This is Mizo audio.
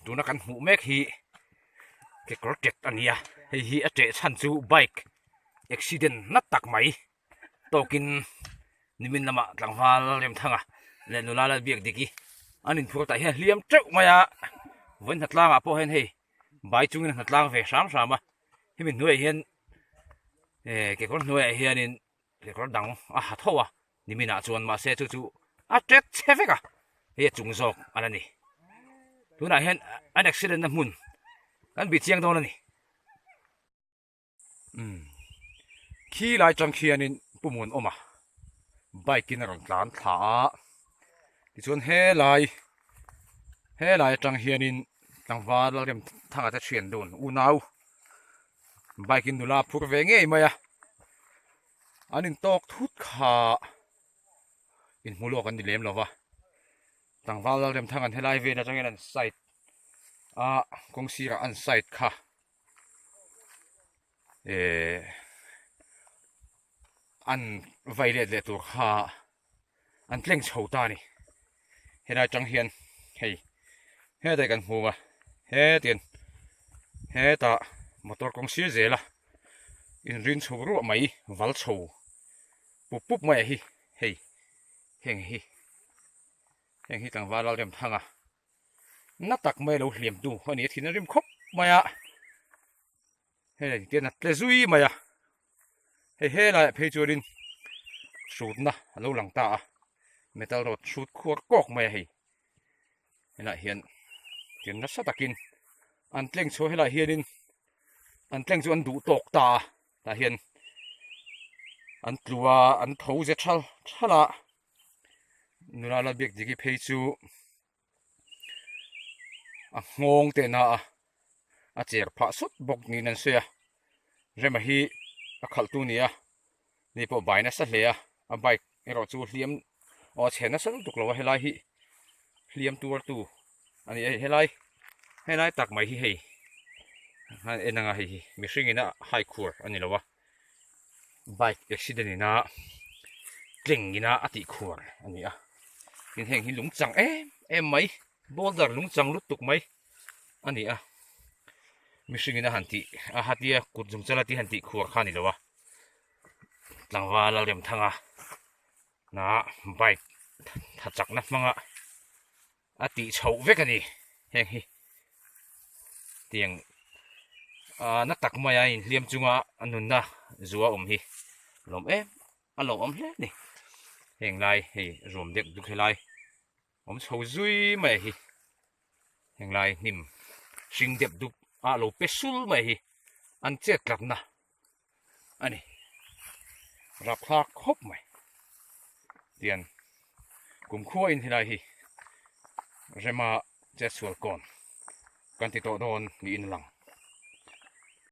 Tuna kan hmuh mek hi kekawr tet a ni a, hei hi a ṭeh chhan chu bike accident na tak mai tawkin nimin lamah tlangval Remthanga leh nula Lalbiakdiki an inphur tah hian hliam teuh mai a, vawiin hnatlangah pawh hian hei bai chungin a hnatlang ve hram hram a, hemi hnuaiah hian eh kekawr hnuaiah hianin kekawr dang a ha tho a. Niminah chuan mahse chu chu a tet chhe vek a, hei a chung zawk a la ni. Tunah hian an accident na hmun kan bih chiang dawn a ni. Umm khi lai tang khianin Pu Muanawma bike in a rawn tlan thla a, tichuan helai helai atang hianin tlangval Lalremthanga te thian dun unau bike in nula phur ve ngei mai a. An intawk thut kha inhmu lawk an ni lem lo va, tlangval Lalremthang an helai vel atangin an side a kawng sirah an side kha ehh an vai let leh tur kha an tleng chho ta a ni helai atang hian hei hetlai kan hmu a hetiang hetah motor kawng sir zel a inrin chho ruah mai val chho pup pup mai a hi hei heng hi heng hi tlangval Lalremthanga na tak mai a lo hliam tu a ni a thin a rim khawp mai a. Hei engtin a tle zui mai a, hei helaiah phei chuanin hrutna a lo lang ta a, metal rod hrut khuar kawk mai a hei, helaiah hian ken nasa takin an tleng chho helaiah hianin an tleng chu an duh tawk ta a, tah hian an tlu a an tho ze thal thal a, nula Lalbiakdiki phei chu. A nghawng te na a a cher phah sawt bawk niin an sawi a Rema hi a khalh tu ni a ni pawh bai nasa hle a a bike erawh chu hliam aw a chhe nasa lutuk lo a helai hi hliam tuar tu a ni a helai helai tak mai hi hei a en anga hei hi mihring in a hai khur a ni lo a bike accident in a tleng in a a tih khuar a ni a tin heng hi lung chang em em mai boulder lung chang lutuk mai a ni a mihring in a han tih a hatia kut zung chala tih han tih khuar kha a ni lo a tlangval a rem thang a na bike tha chakna hmanga a tih chhoh vek a ni heng hi tiang ah na tak mai a inhliam chunga a nunna zua awm hi lawm em a lo awm hle a ni heng lai hei ruam deuh duk helai awm chho zui mai hi heng lai hnim hring deuh dup a lo pe sul mai hi an chet tlatna a ni rapthlak khawp mai tian kumkhua in helai hi rema chetsual kawn kan ti tawh dawn niin a lang.